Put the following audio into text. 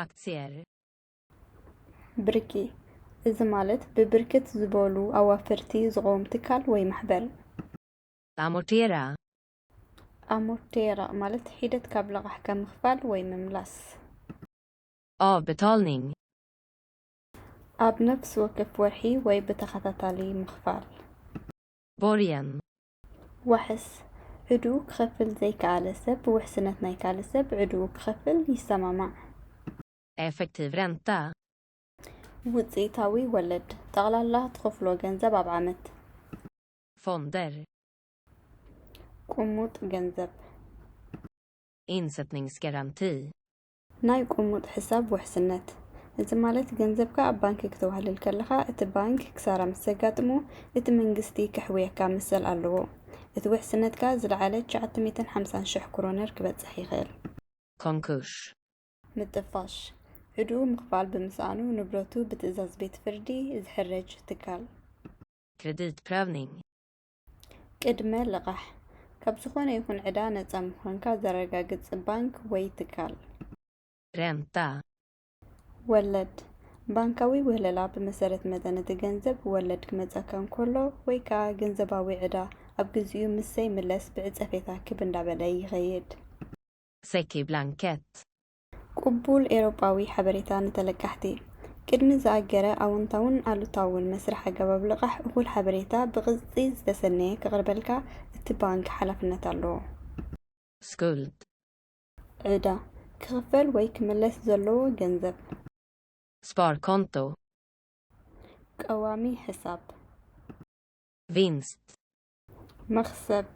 Aktier. ብርኪ፣ እዚ ማለት ብብርክት ዝበሉ ኣዋፈርቲ ዝቐውም ትካል ወይ ማሕበር። Amortera. ኣሞርቴራ ማለት ሒደት ካብ ለቓሕካ ምኽፋል ወይ ምምላስ። Avbetalning. ኣብ ነፍሲ ወከፍ ወርሒ ወይ ብተኸታታሊ ምኽፋል። Borgen. ዋሕስ፣ ዕድኡ ክኸፍል ዘይከኣለ ሰብ ብውሕስነት ናይ ካልእ ሰብ ዕድኡ ክኸፍል ይሰማማዕ። Effektiv ränta. ውፅኢታዊ ወለድ፣ ጠቕላላ ትኸፍሎ ገንዘብ ኣብ ዓመት። Fonder. ቁሙጥ ገንዘብ። Insättningsgaranti. ናይ ቁሙጥ ሕሳብ ውሕስነት፣ እዚ ማለት ገንዘብካ ኣብ ባንክ ክተዋህልል ከለኻ እቲ ባንክ ክሳራ ምስ ዘጋጥሞ እቲ መንግስቲ ከሕውየካ መሰል ኣለዎ። እቲ ውሕስነትካ ዝለዓለ ትሽዓተ ሚእትን ሓምሳን ሽሕ ክሮነር ክበጽሕ ይኽእል። Konkurs. ምጥፋሽ፣ ዕድኡ ምኽፋል ብምስኣኑ ንብረቱ ብትእዛዝ ቤት ፍርዲ ዝሕረጅ ትካል። Kreditprövning. ቅድመ ልቓሕ፣ ካብ ዝኾነ ይኹን ዕዳ ነጻ ምዃንካ ዘረጋግጽ ባንክ ወይ ትካል። Ränta. ወለድ፣ ባንካዊ ውህለላ ብመሰረት መጠን እቲ ገንዘብ ወለድ ክመጸካ እንከሎ ወይ ከኣ ገንዘባዊ ዕዳ ኣብ ግዚኡ ምስ ዘይምለስ ብዕጸፌታ ክብ እንዳበለ ይኸይድ። Sekiblanket. ቅቡል ኤውሮጳዊ ሓበሬታ ንተለቃሕቲ። ቅድሚ ዝኣገረ ኣወንታውን ኣሉታውን መስርሕ ኣገባብ ልቓሕ እኹል ሓበሬታ ብቕጽጺ ዝተሰነየ ክቕርበልካ እቲ ባንክ ሓላፍነት ኣለዎ። Skuld. ዕዳ፣ ክኽፈል ወይ ክምለስ ዘለዎ ገንዘብ። Sparkonto. ቀዋሚ ሕሳብ። Vinst. መኽሰብ፣